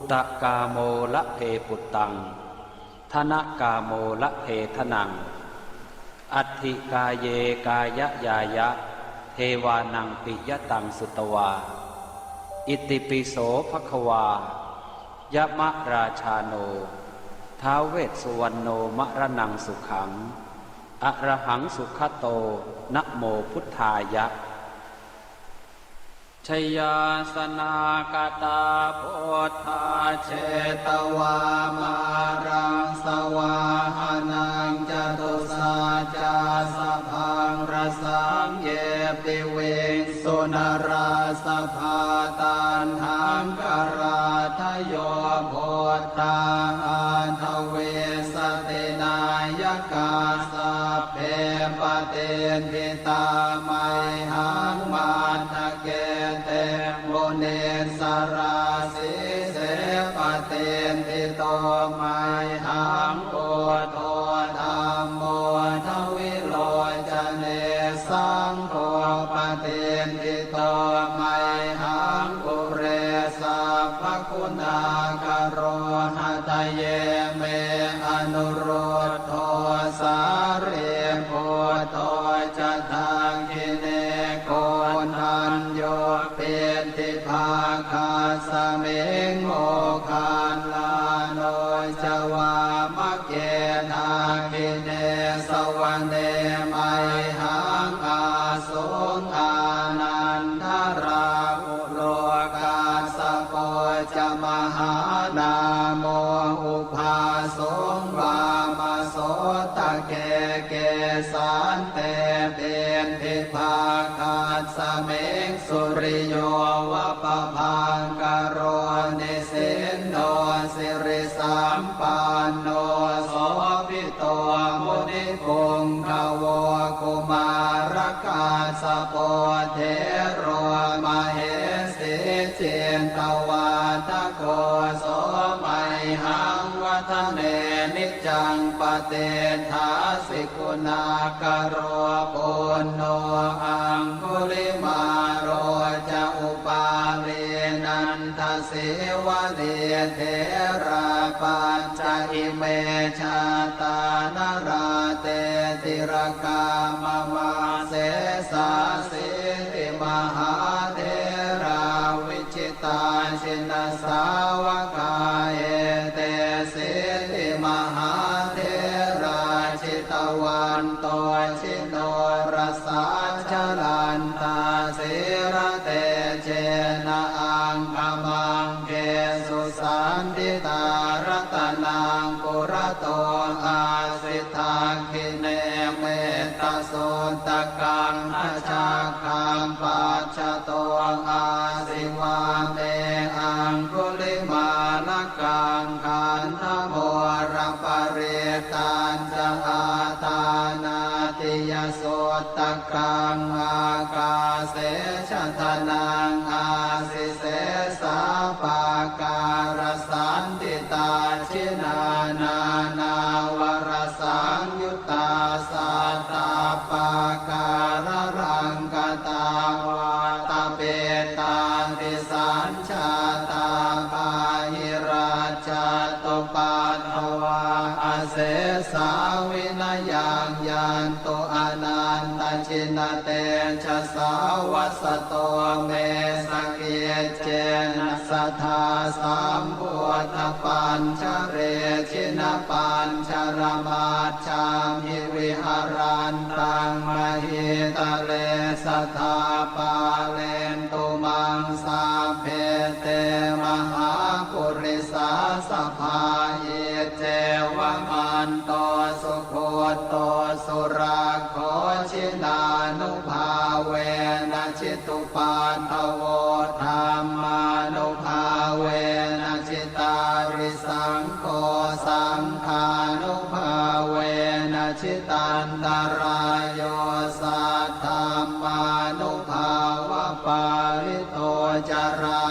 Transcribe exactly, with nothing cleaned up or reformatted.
Puttakāmo labhe puttaṃ, dhanakāmo labhe dhanaṃ, atthi kāye kāyañāya, devānaṃ piyataṃ sutvā. Itipi so bhagavā, yamarājāno, ท้าว vessuvaṇṇo, maraṇaṃ sukhaṃ, arahaṃ sugato, namo buddhāya. Jayāsanāgatā buddhā, jetvā māraṃ savāhanaṃ, catusaccāsabhaṃ rasaṃ, ye piviṃsu narāsabhā. Taṇhaṅkarādayo buddhā, aṭṭhavīsati nāyakā, sabbe patiṭṭhi tā mayhaṃ, matthake te munissarā. Sīse patiṭṭhito mayhaṃ, buddho dhammo dvilocane, saṅgho patiṭṭhito mayhaṃ, ure sabbaguṇākaro. Hadaye me anurud dho, sārīputto ca dakkhiṇe, koṇḍañño piṭṭhibhāgasmiṃ, moggallāno ca vāmake. Dakkhiṇe savane mayhaṃ, ā suṃ ānandarāhulo, kassapo ca mahānāmo, ubhāsuṃ vāmasotake. Kesante piṭṭhibhāgasmiṃ, suriyo va pabhaṅkaro, nisinno sirisampanno, sobhi to munipuṅgavo. Kumārakassapo thero, mahesī cittavādako, so mayhaṃ vadane niccaṃ, patiṭṭhāsi guṇākaro. Puṇṇo aṅgulimālo ca, upālī nanda sīvalī, therā pañca ime jātā, nalāṭe tilakā mama. Sesāsīti mahātherā, vijitā jinasāvakā, etesīti mahātherā, jitavanto ji norasā, jalantā sīlatejena, aṅgamaṅgesu saṇṭhitā. Ratanaṃ purato āsi, dakkhiṇe mettasuttakaṃ, dhajaggaṃ pacchato āsi, vāme aṅgulimālakaṃ. Khandhamoraparittañ ca, āṭānāṭiyasuttakaṃ, ākāse chadanaṃ āsi, sesā pākārasaṇṭhitā. Jinā nānāvarasaṃyuttā, sattappākāralaṅkatā, vātapittādisañ jātā, bāhirajjhattupaddavā, asesā vinayaṃ yantu, anantajinatejasā. Vasato me sakiccena, sadā sambuddhapañjare, jinapañjaramaj jhamhi, viharantaṃ mahītale, sadā pālentu maṃ sabbe, te mahāpurisāsabhā. Iccevamanto sugutto surakkho, jinānubhāvena ji tupaddavo, dhammānubhāvena jitārisaṅgho, saṅghānubhāvena jitantarāyo, saddhammānubhāvapālito carā